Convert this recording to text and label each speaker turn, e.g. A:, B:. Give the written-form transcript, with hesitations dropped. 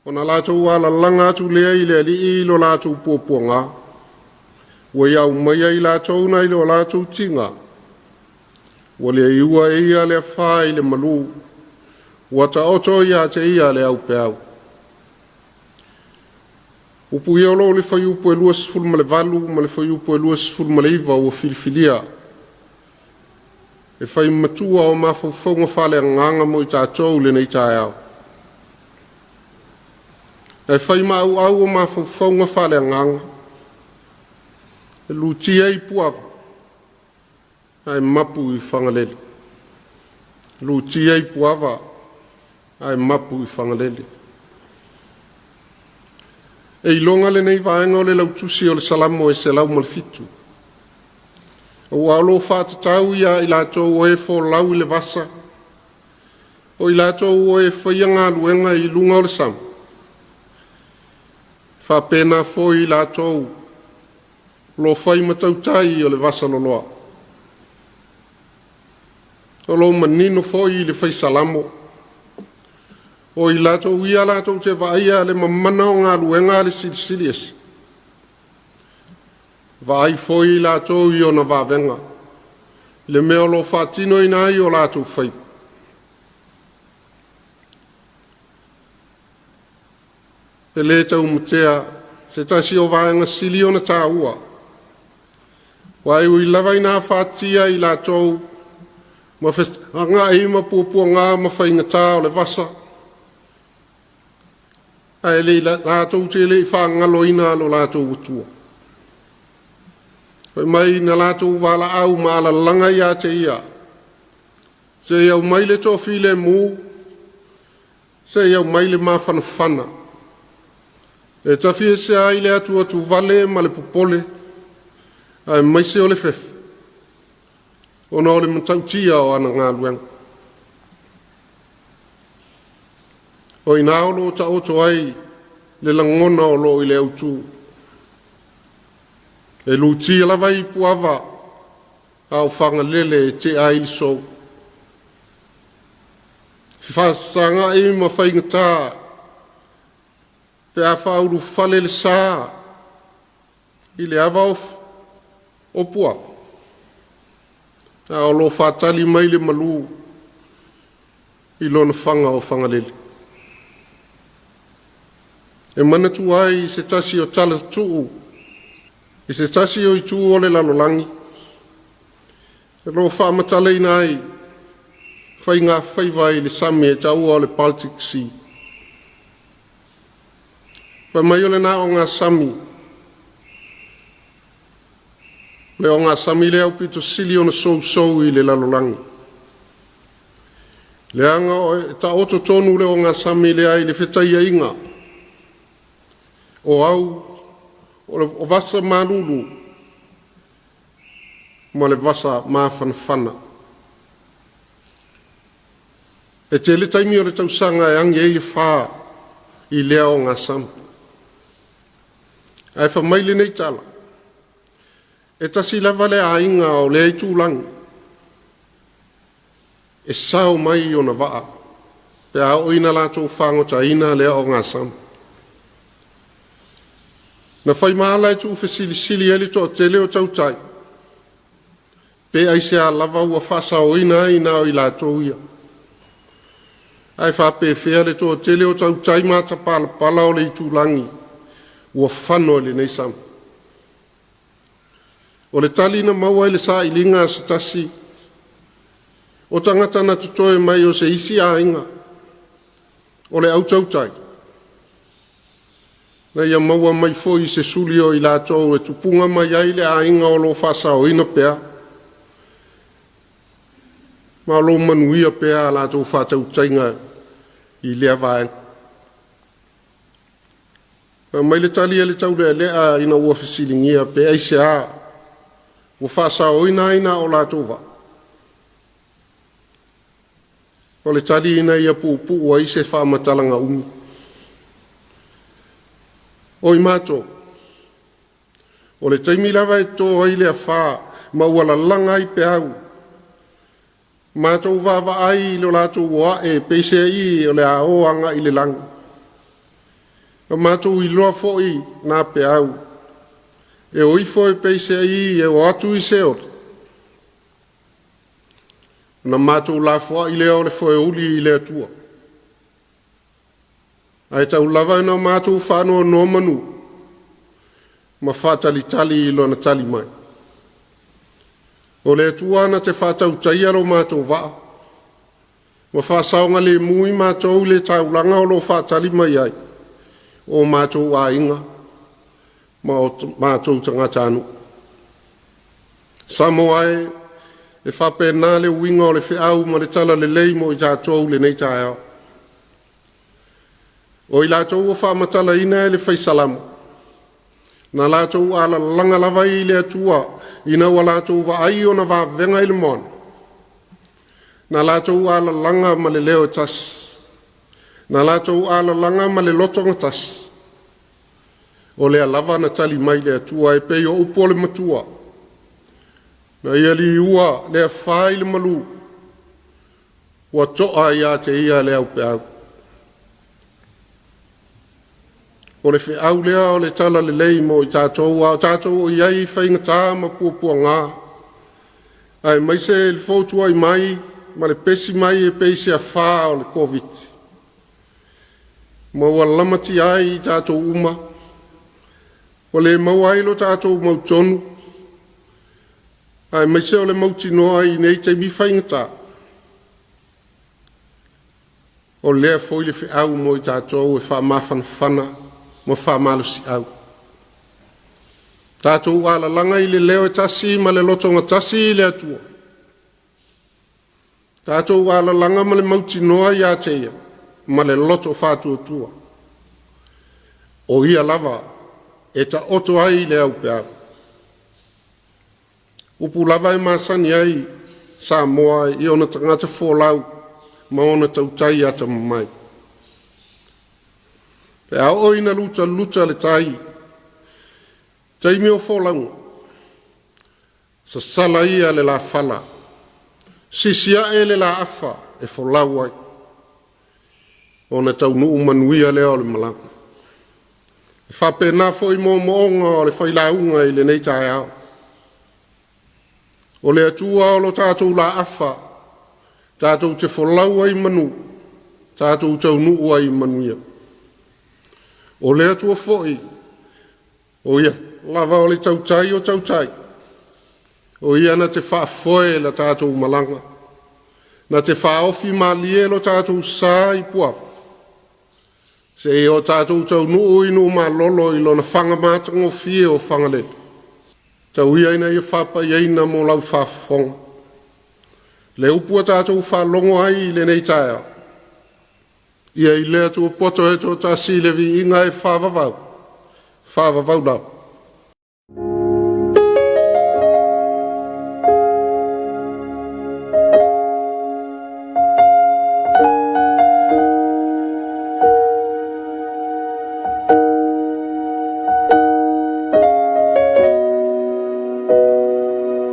A: Ona latou alalaga atu lea i le Alii i lo latou puapuaga, ua ia aumaia i latou nai lo latou tiga, ua le iua e ia le afa i le malu, ua taoto ia te ia le aupeau. Upu ia o lo o le fuaiupu e 28 ma le fuaiupu e 29 ua filifilia e fai matua o mafaufauga faaleagaga mo i tatou i lenei taeao. Ae fai ma auau o mafaufauga faaleagaga, e lutia i puava ae mapu i Fagalele. Lutia i puava ae mapu i Fagalele. E iloga lenei vaega o le lautusi o le Salamo e 107, aua o lo o faatatau ia i latou o e folau i le vasa, o i latou o e faia galuega i luga o le sami, faapena foi i latou o lo o fai ma tautai o le vasa loloa. O lo o manino foi i le fai Salamo, o i latou ia latou te vaaia le mamana o galuega a le Silisili Ese, vaai foi i latou i ona vavega, le mea o lo o faatinoina ai o latou faiva. E le taumatea se tasi o vaega sili ona taua, aua e ui lava ina afatia i latou ma fesagai ma puapuaga ma faigata o le vasa, ae le latou te le i faagaloina lo latou Atua. Fai mai na latou valaau ma alalaga ia te Ia, seia aumai le toafilemu, seia aumai le mafanafana e tafiese ai le atuatuvale ma le popole, aemaise o le fefe, ona o le matautia o ana galuega. O i ina o lo o taoto ai le lagona o lo o i le autu, e lutia lava i puava a o Fagalele e tea ai le sou. Fefasagai ma faigata pe a faaulufale le sa i le ava o Puava, a o lo o faatali mai le malu i lona faga o Fagalele. E manatua ai se tasi o talatuu i se tasi o itu o le lalolagi, o lo o faamatalaina ai faiga faiva i le sami e taua o le Baltic Sea. Fai mai o lena ogasami, le ogasami lea aupito sili ona sousou i le lalolagi, leaga e taoto tonu le ogasami lea i le fetaiaiga o au o vasa malulu ma le vasa mafanafana. E tele taimi o le tausaga e agi ai le fa i lea ogasami. Ae fai mai lenei tala, e tasi lava le aiga o lea itulagi e sao mai ona vaa pe a oo ina latou fagotaina lea ogasami. Na fai ma ala e tuufesilisili ai le toatele o tautai, pe aisea lava ua faasaoina ai na o i latou ia, ae faapefea le toatele o tautai matapalapala o le itulagi ua fano i lenei sami. O le tali na maua i le sailiga a se tasi o tagata na totoe mai o se isi aiga o le au tautai, na ia maua mai foi se suli o i latou e tupuga mai ai le aiga o lo o faasaoina pea, ma o lo o manuia pea a latou faatautaiga i lea vaega. Fai mai le tali a le taulealea ina ua fesiligia pe aisea ua faasaoina ai na o latou vaa. O le tali ina ia puupuu ai se faamatalaga umi. O i matou, o le taimi lava e to ai le afa ma ua lalaga ai peau, matou vaavaai i lo latou oa'e, peiseai o le a o agai i le lagi. Na matou iloa foi na peau e o ifo e peiseai e o atu i Seoli, ona matou lafoai lea o le foeuli i le Atua. Ae tau lava ina o matou faanonomanu ma faatalitali i Lona tali mai. O le Atua na te faatautaia lo matou vaa ma faasaogalemu i matou i le taulaga o lo o faatali mai ai o matou aiga ma o matou tagatanuu. Samoa e, e faapena le uiga o le feau ma le talalelei mo i tatou i lenei taeao. O i latou ua faamatalaina e le fai Salamo, na latou alalaga lava i le Atua ina ua latou vaai i ona vavega i le moana, na latou alalaga ma le leo e tasi, na latou alalaga ma le lotogatasi, o lea lava na tali mai le Atua e pei o upu o le Matua, na ia liua le afa i le malu, ua to'a ia te ia le aupeau. O le feau lea o le talalelei mo i tatou a o tatou o i ai i faigata ma puapuaga, aemaise le fotuai mai ma le pesi mai e pei se afa o le Koviti, ma ua lamatia ai i tatou uma, ua le maua ai lo tatou mautonu aemaise o le mautinoa i nei taimi faigata. O lea foi le feau mo i tatou e faamafanafana ma faamalosiau. Tatou alalaga i le leo e tasi ma le lotogatasi i le Atua, tatou alalaga ma le mautinoa ia te Ia ma le loto faatuatua, o Ia lava e taoto ai le aupeau. Upu lava e masani ai Samoa i ona tagata folau ma ona tautai atamamai. Pe a oo ina lutaluta le tai i taimi o folauga, sasala ia le lafala, sisi ae le laafa e folau ai, ona taunuu manuia lea o le malaga. E faapena foi moomooga o le failauga i lenei taeao. O le Atua o lo tatou laafa tatou te folau ai i manu, tatou taunuu ai i manuia. O le Atua foi, o Ia lava o le tautai o tautai, o Ia na te faafoe le tatou malaga, na te faaofi malie lo tatou sa i puava, seia o tatou taunuu i nuu malolo i lona faga matagofie o Fagalele. Tau ia ina ia faapaiaina mo lau faafofoga le upu ua tatou faalogo ai i lenei taeao. Ia i le Atua poto e toatasi le viiga e faavavau, faavavau lava.